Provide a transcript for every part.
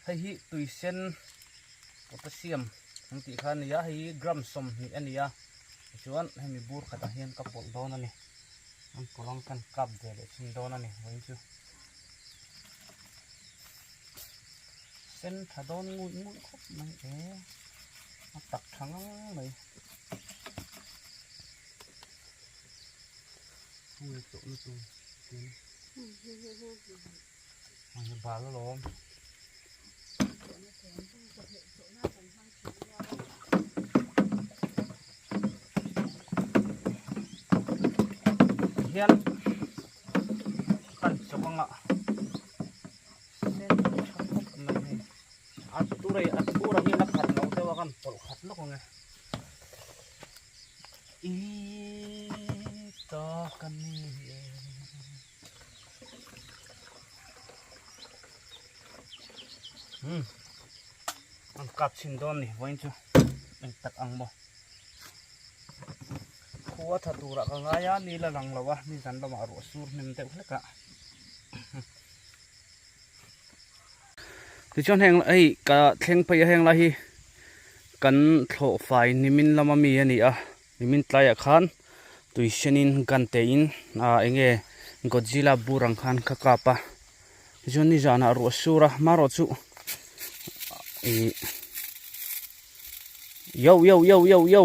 Hei hi tuisen potassium an tih kha a ni a, hei hi gram 20 a ni a, tichuan hemi bur khatah hian ka pawlh dawn a ni. An pawlh ang khan kap ve leh thin dawn a ni vawiin chu. Sen tha dawn ngut ngut khawp mai e, a tak tha ngang mai. Hei tawhna tur tin. Hei bal alawm. Hian kan chawk anga sen tha khawp mai hei a tura a tura hian a khat lo deuh a kan pawlh khat lawk ang e i ta ka ni e. Hmm. An kap chhin dawn ni vawiin chu eng tak ang maw. Khua tha turah ka ngai a ni la lang lo a ni zan lamah ruah sur hnem deuh hlek a. Tichuan heng hei ka thleng phei a heng lai hi kan thlawh fai nimin lama mi a ni a. Nimin tlaiah khan tui senin gun te in ah eng nge Godzilla bur ang khan ka kap a tichuan nizanah ruah sur a hmarawh chu ih yo yo yo yo yo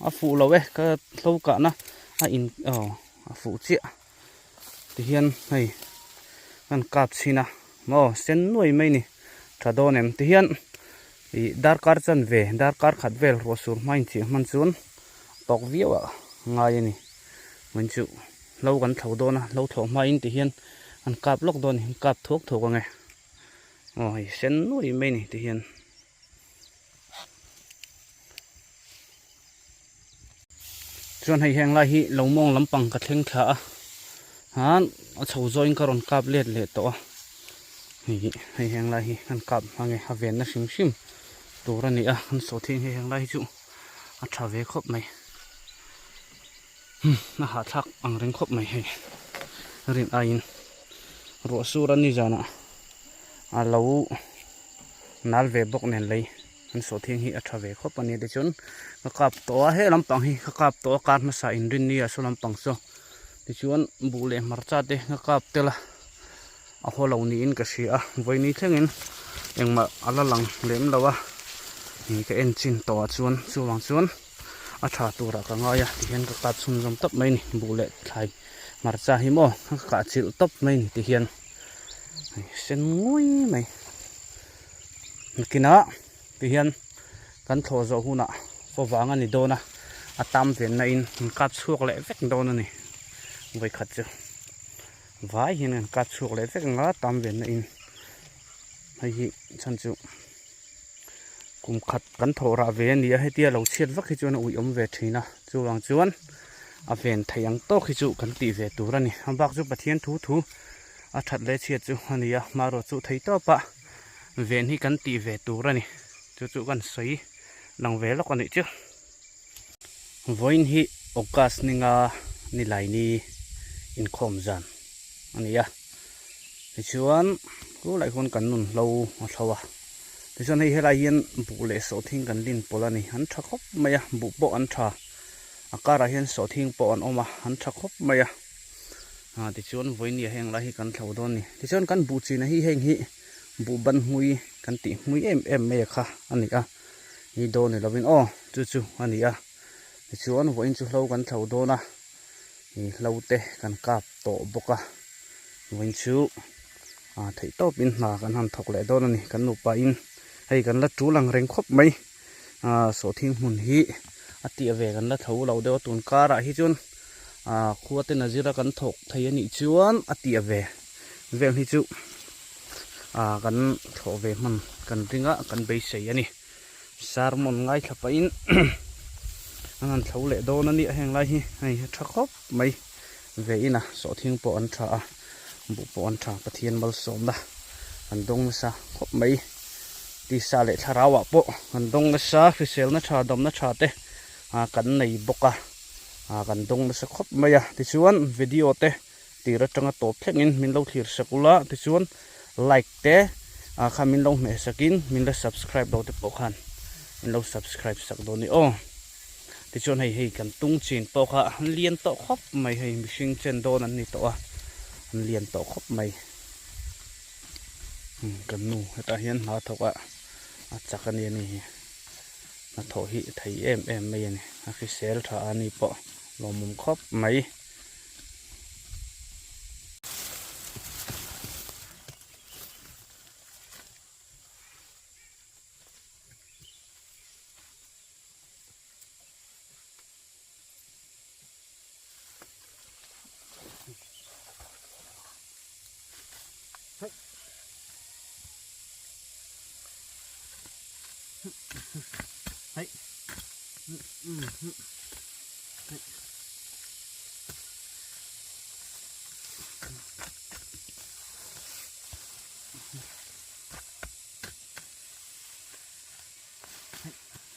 a fuh lo e ka hlo kahna a in aw a fuh chiah tihian hei kan kap chhin a maw sen nuai mai ni tha dawn em tihian ih darkar chanve darkar khat vel ruah sur hma inchih hman chuan tawk viau ah ngai a ni hmun chu hlo kan thlo dawn a hlo thlawh hma in tihian an kap lawk dawn a ni an kap thuak thuak ang e aw hei sen nuai mai ni tihian. Chuan hei heng lai hi lo mawng lampang ka thleng thla a han a chho zawhin ka rawn kap let leh tawh a hei hei heng lai hi an kap hmang e a venna hrim hrim tur a ni a an saw thing hei heng lai hi chu a tha ve khawp mai a hahthlak ang reng khawp mai hei rin aiin ruah sur a ni zanah a lo nal ve bawk nen lei an sawh thiang hi a tha ve khawp a ni tichuan ka kap tawh a he lampang hi ka kap tawh a kar hmasa inrin ni a saw lampang saw tichuan buh leh hmarcha te ka kap tel a a haw lo niin ka hria a vawiini thlengin engmah a la lang lem lo a ih ka en chin tawh ah chuan chuvang chuan a tha turah ka ngai a tihian ka kap chhunzawm tawp mai a ni buh leh thlai hmarcha hi maw ka kah chilh tawp mai a ni tihian. Sen ngawih mai nakinah tihian kan thlawh zawh hunah chaw vang a ni dawn a a tam venna in an kap chhuak leh vek dawn a ni vawikhat chu vai hian an kap chhuak leh vek ang a tam venna in hei hi chhan chu kum khat kan thawh rah ve a ni a hetia lo chhiat vak hi chuan a uih awm ve thin a chuvang chuan a ven theih ang tawk hi chu kan tih ve tur a ni a bak chu Pathian thu thu a that leh chhiat chu a ni a hmarawh chu thei tawp a ven hi kan tih ve tur a ni chu chu kan sawi lang ve lawk a nih chu vawiin hi August ninga nilaini inkhawm zan a ni a tichuan khulai khawn kan nun hlo a thlo a tichuan hei helai hian buh leh sawhthing kan din pawlh a ni an tha khawp mai a buh pawh an tha a karah hian sawhthing pawh an awm a an tha khawp mai a ah tichuan vawinia heng lai hi kan thlo dawn a ni tichuan kan buh china hi heng hi buh ban hmui kan tih hmui em em mai a kha a ni a ni dawn ni lovin aw chu chu a ni a tichuan vawiin chu hlo kan thlo dawn a ih hlo te kan kap tawh bawk a vawiin chu ah theih tawpin hna kan han thawk leh dawn a ni kan nupa in hei kan la tul ang reng khawp mai ah sawhthing hmun hi a tih ve kan la tho lo deuh a tun karah hi chuan ah khua te nazira kan thawk thei a nih chuan a tih ve vel hi chu ah kan thlawh ve hman kan ring a kan beisei a ni sermon ngaithla pahin an han thlo leh dawn a nia heng lai hi hei a tha khawp mai ve in a sawhthing pawh an tha a buh pawh an tha Pathian malsawmna an dawng nasa khawp mai tisa leh thlarau ah pawh an dawng nasa hriselna tha damna tha te ah kan nei bawk a ah kan dawng nasa khawp mai a tichuan video te tir atanga tawp thlengin min lo thlir sak ula tichuan like te. Ah kha min lo hmeh sakin min la subscribe lo te pawh khan min lo subscribe sak dawn ni aw. Tichuan hei hei kan tung chin pawh kha an lian tawh khawp mai hei mihring chen dawn an ni tawh a an lian tawh khawp mai. Kan nu hetah hian hna thawk a a chak a ni a ni hi hnathawh hi thei em em mai a ni a hrisel tha a ni pawh lawmawm khawp mai. Hei. Hei.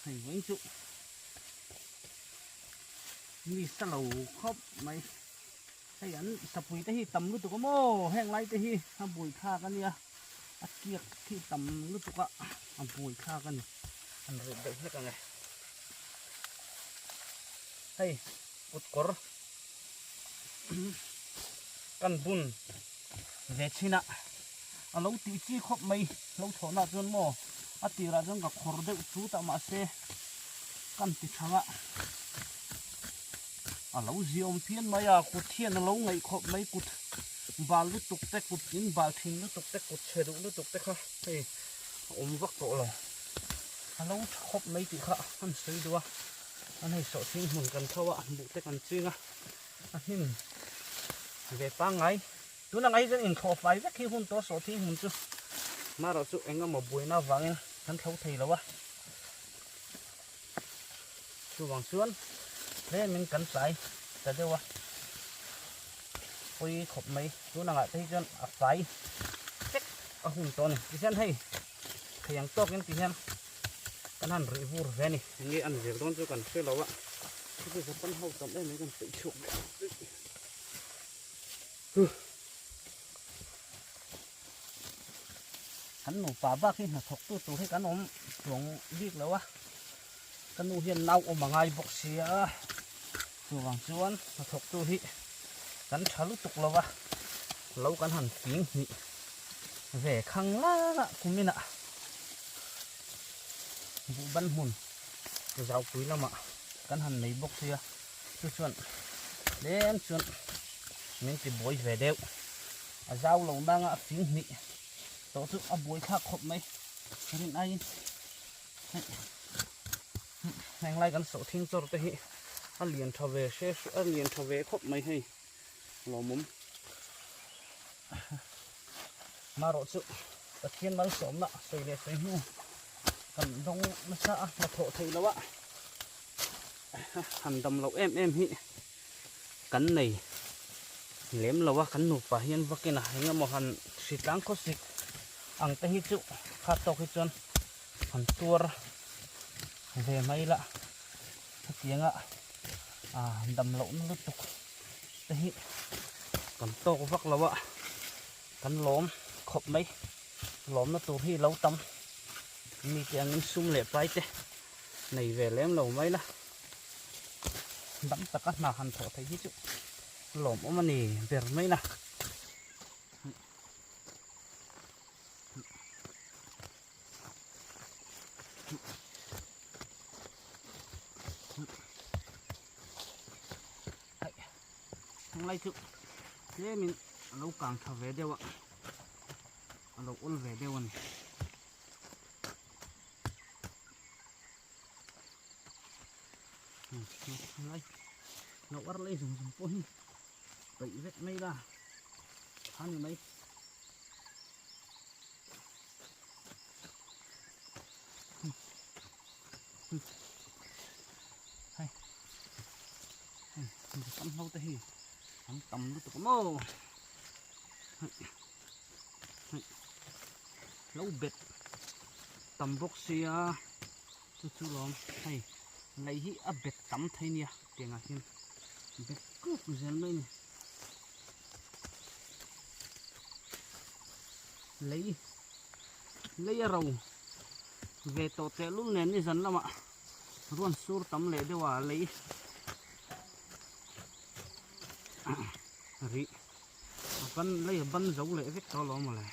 Hei vawiin chu mi sa lo khawp mai hei an sapui te hi tam lutuk a maw heng lai te hi a bui thlak a nia a kiak khi tam lutuk a a bui thlak a ni an reh deuh hlek ang e hei kut kawr kan bun ve chhin a a lo tih chi khawp mai lo thlawhna chuan maw a tirah chuan ka khawr deuh chut a mahse kan ti thang a a lo ziawm phian mai a kut hian a lo ngaih khawp mai kut bal lutuk te kut in bal thin lutuk te kut chhe duh lutuk te kha hei a awm vak tawh lo a lo tha khawp mai tih kha an sawi duh a an hei sawhthing hmun kan tho a buh te kan ching a a hnim ve pangngai tuna ngai chuan inthlawh fai vek hi hun tawh sawhthing hmun chu marawh chu eng emaw buaina avangin kan thlo thei lo a chuvang chuan tlemin kan tlai ta deuh a pawi khawp mai tuna ngah te hi chuan a fai vek a hun tawh a ni tihian hei thei ang tawkin tihian kan han rih vur ve a ni enge an zir dawn chu kan hre lo a chu Japan ho tam em em kan peih chhuak leh kan nupa bak hi hnathawk tu tur hi kan awm chuang bik lo a ka nu hian nau awm a ngai bawk sia chuvang chuan hnathawk tu hi kan tha lutuk lo a lo kan han fing hnih ve khang lang a kumin ah buhban hmun zaupui lamah kan han nei bawk sia chu chuan tlem chuan min ti buai ve deuh a zau lo nanga a fing hnih tawh chu a buai thlak khawp mai rin aiin heng lai kan sawh thing chawr te hi a lian tha ve hre a lian tha ve khawp mai hei lawmawm marawh chu Pathian malsawmna sawi leh sawi hnu kan dawng nasa a hnathawh theih loh a han dam loh em em hi kan nei lem lo a kan nupa hian vakin a eng emaw han hritlang khawsik ang te hi chu kha tawk hi chuan han tuar ve mai la hetianga ah dam lohna lutuk te hi kan tawk vak lo a kan lawm khawp mai lawmna tur hi lo tam mite angin sum leh pai te nei ve lem lo mai la dam taka hna han thawh theih hi chu lawmawm a ni ber mai na. Heng lai chu tlemin a lo kang tha ve deuh a a lo awl ve deuh a ni. Lai lo ar lei zawng zawng pawh hi peih vek mai la a ni mai. Hei hei tam ho te hi an tam lutuk maw hei lo bet tam bawk sia chu chu lawm hei lei hi a bet tam thei nia tiangah hian bet kuk zel mai a ni lei. Lei a ro ve tawh tehlul nen nizan lamah ruan sur tam leh deuh a lei rih a ban lei a ban zo leh vek tawh alawm mawle.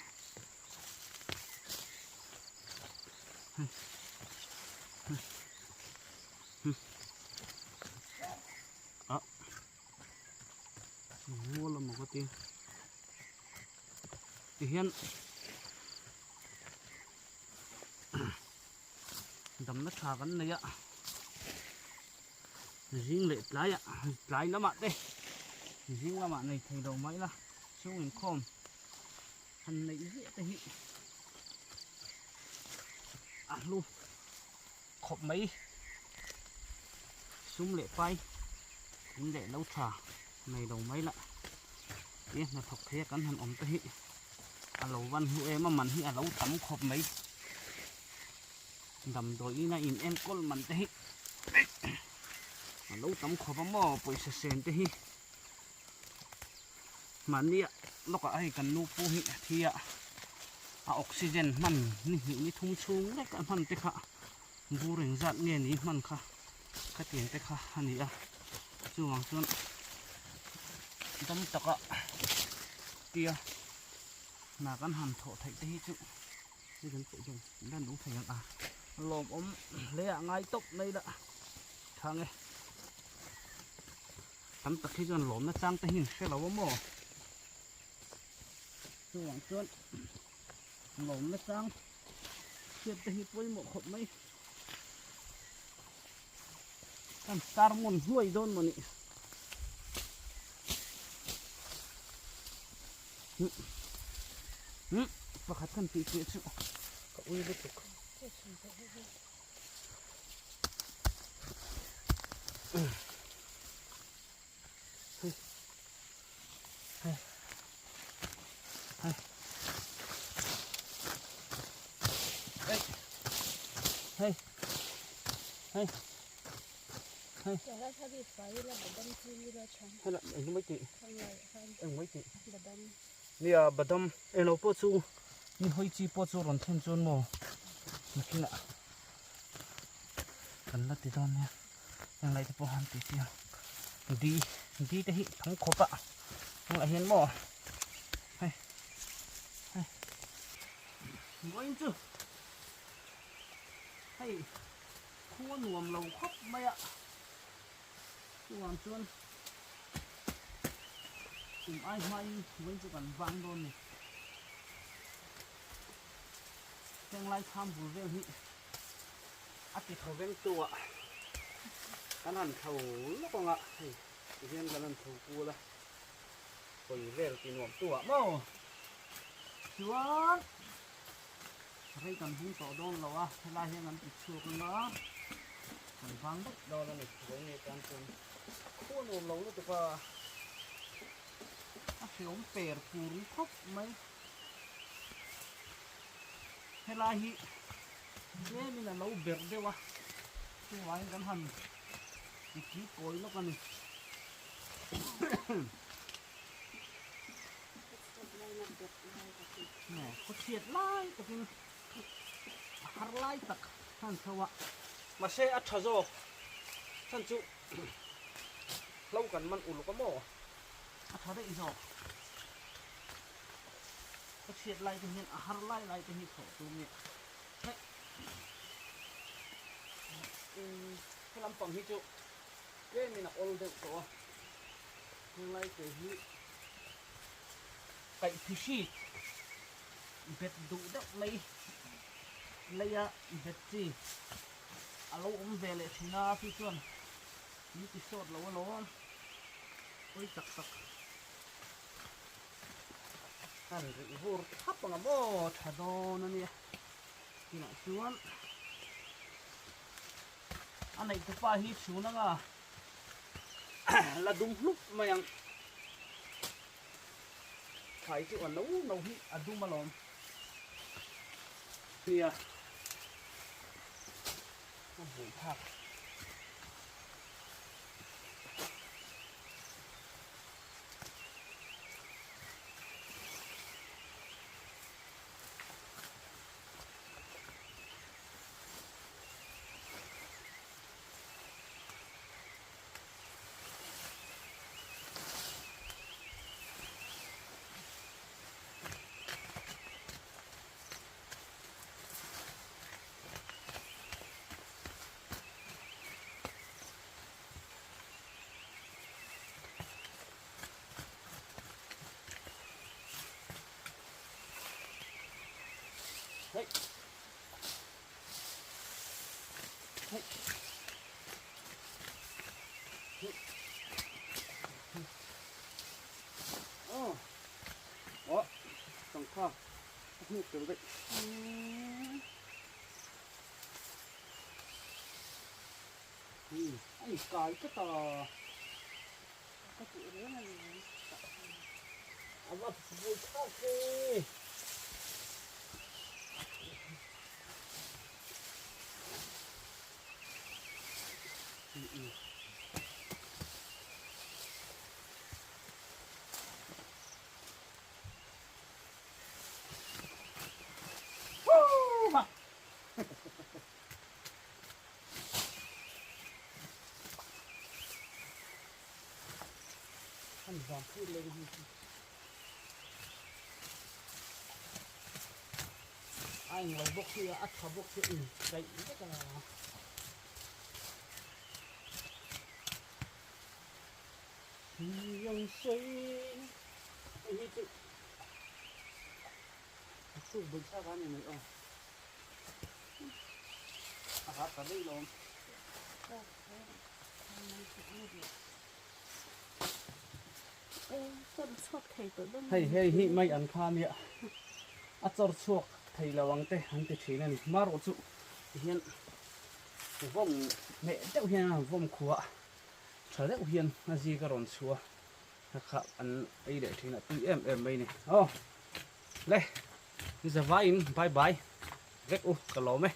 Ah mual a maw ka ti tihian damna tha kan nei a zing leh tlai ah tlai lamah te zing lamah nei thei lo mai la chhung inkhawm han neih ziah te hi a hlu khawp mai sum leh pai in leh lo tha nei lo mai la ti hnathawk thei a kan han awm te hi a lo van hlu em a man hi a lo tam khawp mai damdawi in a in enkawl man te hi a lo tam khawp a maw pawisa sen te hi mahni ah lawkah hei kan nu pu hi a thi a a oxygen hman ni hnih ni thum chhung lek a hman te kha bur engzat nge ni hman kha khatiang te kha a ni a chuvang chuan dam taka tia hna kan han thawh theih te hi chu hei kan pawh hian lan lo thei ang a lawmawm hle ah ngai tawp mai la thang e. Tam tak hi chuan lawmna chang te hi an hre lo a maw? Chuvang chuan lawmna chang hriat te hi pawimawh khawp mai. Kan sermon hnuai dawn maw ni? Pakhat kan tih piah chu ka ui lutuk. Nia badam englo pawh chu ni hawi chi pawh chu rawn thlen chuan maw nakinah kan la ti dawn nia heng lai te pawh han ti chiang di di te hi thang khawp a heng lah hian maw hei hei vawiin chu hei khua nuam lo khawp mai a chuvang chuan kum ai hmain vawiin chu kan vang dawn ni heng lai thlam bul vel hi a ti tho veng tu ah kan han tho lawk ang a hei ti hian kan han tho kul a hawi vel ti nuam tu ah maw chuan rei kan hung tawh dawn lo a helai hian kan ti chhuak ang a kan vang daih dawn a ni vawiin tan chuan khua nuam lo lutuk a a hreawm per pur khawp mai. Helai hi tlemin a lo berh deuh a, chuvangin kan han ti ki kawi lawk a ni. Khawchhiat lai takin a har lai tak han chho a, mahse a tha zawk chhan chu hlo kan man uluk a maw a tha daih zawk. Ka chhiat lai te hian a har lai lai te hi thawh tur nia. Hei he lampang hi chu tlemin a awl deuh tawh a, henglai te hi kaih phihrit bet duh deuh mai leia bet chi a lo awm ve leh thin a, chu chuan min ti sawt lo alawm pawi tak tak. Kan rih vur thap ang a maw tha dawn a nia tinah chuan a neihtupa hi chhun anga la dum hlup mai ang thlai chu a no no hi a dum alawm nia a buai thlak. Hei. Hei. Oh. Oh. Sangha. A hmuh tel daih. Hmm. A inkai tlat a. Ka tih reng a ni mai. A va bui thlak e. A englo bawk hi a tha bawk hi in kaih vek a. Hei hi chu a chhuk bawih thlak a ni mai aw. A ha ta daih lawm. Hei hei hi mai an kha nia a chawr chhuak thei lo ang te an ti thin a ni. Marawh chu tihian vawm hmeh deuh hian a vawm khua tha deuh hian a zik a rawn chhuah a kha an ei leh thin a tui em em mai a ni. Aw le ni zavaiin bye bye vek u ka lawm e.